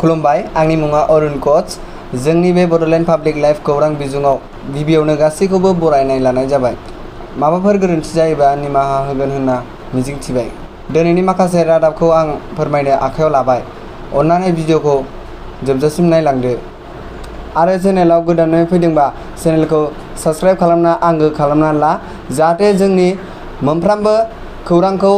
खुलुमबाय, आंनि मुङा अरुण कच। जोंनि बे बड'लेण्ड पाब्लिक लाइफ खौरां बिजोङाव गिबियावनो गासैखौबो बरायनाय लानाय जाबाय। माबाफोर गोरोन्थि जायोबा निमाहा होगोन होनना मिजिंथिबाय। दिनैनि माखासे रादाबखौ आं फोरमायनो आखायाव लाबाय। अन्नानै भिडिअखौ जोबजासिम नायलांदो आरो चेनेलाव गोदानै फैदोंबा चेनेलखौ साबस्क्राइब खालामना आंगो खालामना ला, जाहाथे जोंनि मोनफ्रोमबो खौरांखौ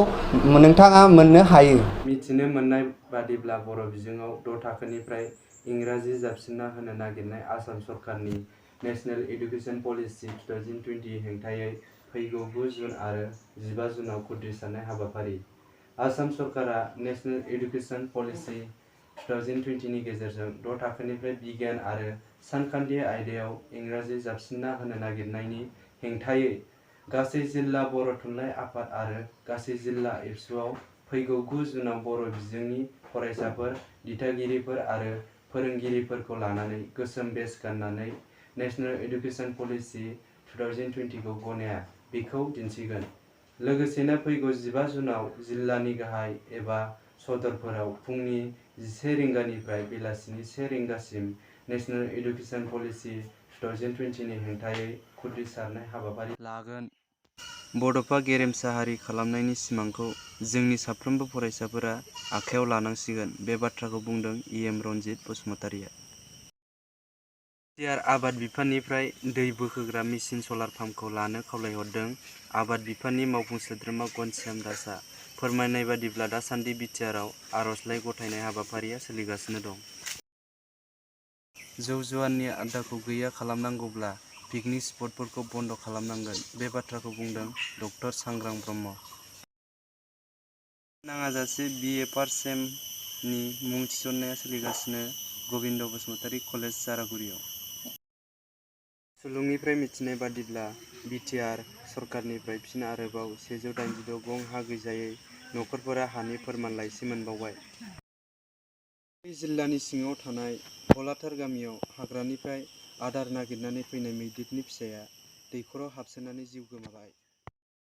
नोंथाङा मोननो हायो। मिथिनो मोननाय बादिब्ला बर' बिजोङाव 6 थाखोनिफ्राय इंराजि जाबसिनना होनो नागिरनाय आसाम सरकारनि नेशनेल एडुकेशन पलिसि 2020 हेंथायै फैगौ 9 जुन आरो 15 जुनाव खुद्रिसारनाय हाबाफारि। आसाम सरकारा नेशनेल एडुकेशन पलिसि 2020 नि गेजेरजों 6 थाखोनिफ्राय बिगियान आरो सानखान्थि आयदायाव इंराजि जाबसिनना होनो नागिरनायनि हेंथायै गासै जिल्ला बर' थुनलाइ आफाद आरो गासै जिल्ला एबसुआव फैगौ 9 जुनाव बर' बिजोंनि फरायसाफोर, दिथागिरिफोर आरो फोरोंगिरिफोरखौ लानानै गोसोम बेज गाननानै नेशनेल एडुकेशन पलिसि 2020 खौ गनाया बेखौ दिन्थिगोन। लोगोसेनो फैगौ 15 जुनाव जिल्लानि गाहाय एबा सदरफोराव फुंनि 11 रिंगानिफ्राय बेलासिनि 1 रिंगासिम नेशनेल एडुकेशन पलिसि 2020 नि हेंथायै खुद्रिसारनाय हाबाफारि लागोन। बड'फा गेरेमसा हारि खालामनायनि सिमांखौ जोंनि साफ्रोमबो फरायसाफोरा आखायाव लानांसिगोन। बे बाथ्राखौ बुंदों इएम रनजित बसुमतारिया। सिआर आबाद बिफाननिफ्राय दै बोखोग्रा मेसिन सलार पाम्पखौ लानो खावलायहरदों। आबाद बिफाननि मावफुं सोद्रोमा घनश्याम दासआ फोरमायनाय बादिब्ला दासान्दि बिटिआरआव आर'जलाइ गथायनाय हाबाफारिया सोलिगासिनो दं। जौ जुवानि आड्डाखौ गैया खालामनांगौब्ला पिकनिक स्पटफोरखौ बन्द' खालामनांगोन। बे बाथ्राखौ बुंदों डक्टर सांग्रां ब्रह्म। नाङाजासे बिए फार्स्ट सेमनि मुं थिसननाया सोलिगासिनो गबिन्द बसुमतारी कलेज जारागुरियाव। सुलुंनिफ्राय मिथिनाय बादिब्ला बिटिआर सरकारनिफ्राय फिन आरोबाव 186 गं हा गैजायै नखरफोरा हानि फोरमान लाइसि मोनबावबाय। जिल्लानि सिङाव थानाय गलाथार गामियाव हाग्रानिफ्राय आदार नागिरनानै फैनाय मैदेरनि फिसाया दैखराव हाबसोनानै जिउ गोमाबाय।